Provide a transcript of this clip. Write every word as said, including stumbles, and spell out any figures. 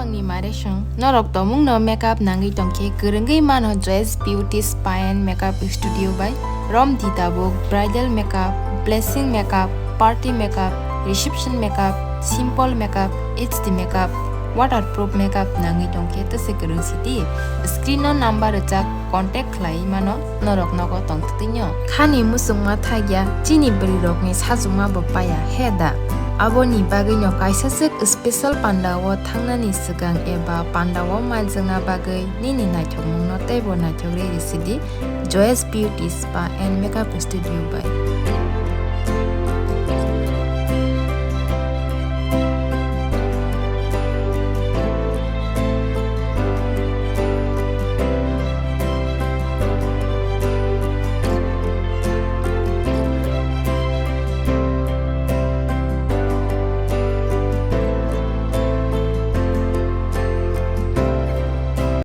Ni mare song, norok tomung no makeup nangwi tongkhe kwrwngwi mano Joyce Beauty Spa and Makeup Studio bai. Romdi tabuk bridal makeup, blessing makeup, party makeup, reception makeup, simple makeup, H D makeup, waterproof makeup nangwi tongkhe tese kwrwng sidi. Screen no number rijak, contact khlai mano norok nogo tongtwtwino. Khani muchungma thakya, chini bwrwi rokni sajwkma bo paya he da. Aboni bagwino kaisa swk special panda o thangnani swkang eba panda o maljakna bagwi nini naithokmungno teibo naithok rwi rw sidi Joyce Beauty Spa and Makeup Studio bai.